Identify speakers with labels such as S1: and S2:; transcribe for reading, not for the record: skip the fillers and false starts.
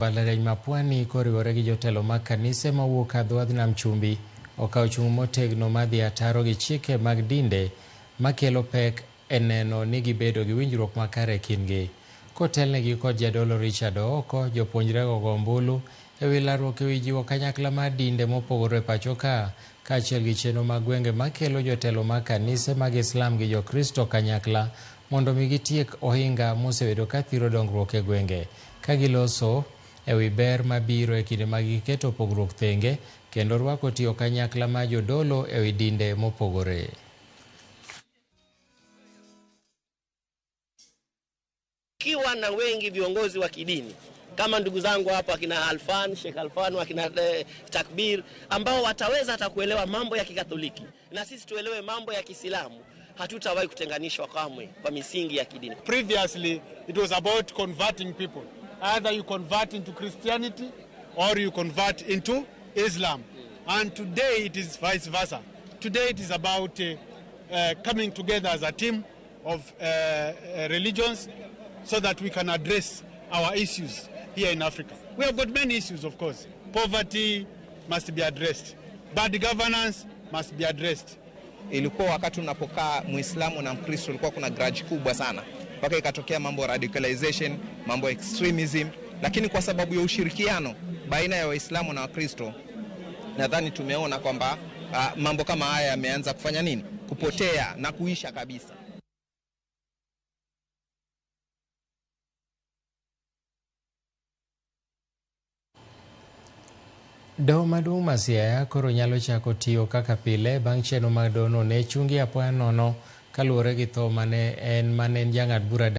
S1: Mbalariany ma Pwani koriwore gi jotelo mag kanise mawuok adhowadh nam chumbi okawo chung' motegno mar dhi ataro gi chike mag dinde makelo pek e neno ni gibedo gi winjruok makare e kindgi. Kotelnegi kod jadolo Richard Ooko, jopuonjrego ogo ombulu e wi larruok e wi jiwo kanyakla mar dinde mopogore e pacho ka, kaachiel gi chenro mag gwenge makelo jotelo mag kanise mag Islam gi Jokristo kanyakla mondo mi gitiek ohinga mosebedo ka thiro dongruok e gwenge. Ka giloso e wi ber mabiro e kinde ma giketo pogruok thenge kendo rwako tiyo kanyakla mar jodolo e wi dinde mopogore.
S2: Kiwa na wengi viongozi wa kidini kama ndugu zangu hapa akina Alfan, Sheikh Alfan, akina Takbir ambao wataweza hata kuelewa mambo ya Kikatholiki na sisi tuelewe mambo ya Kiislamu, hatutawahi kutenganishwa kamwe kwa misingi ya kidini.
S3: Previously it was about converting people. Either you convert into Christianity or you convert into Islam. And today it is vice versa. Today it is about coming together as a team of religions so that we can address our issues here in Africa. We have got many issues, of course. Poverty must be addressed. Bad governance must be addressed.
S4: Ilikuwa wakati unapokaa Muislamu na Mkristo ulikuwa kuna grudge kubwa sana, mpaka ikatokea mambo radicalization, mambo extremism, lakini kwa sababu ya ushirikiano baina ya Waislamu na Wakristo nadhani tumeona kwamba mambo kama haya yameanza kufanya nini, kupotea na kuisha kabisa.
S1: Doho maduong' ma Siaya koro nyalo chako tiyo kaka pile bang' chenro mag dohono ne chungi apoya nono kaluwore gi tho mane en jang'ad bura.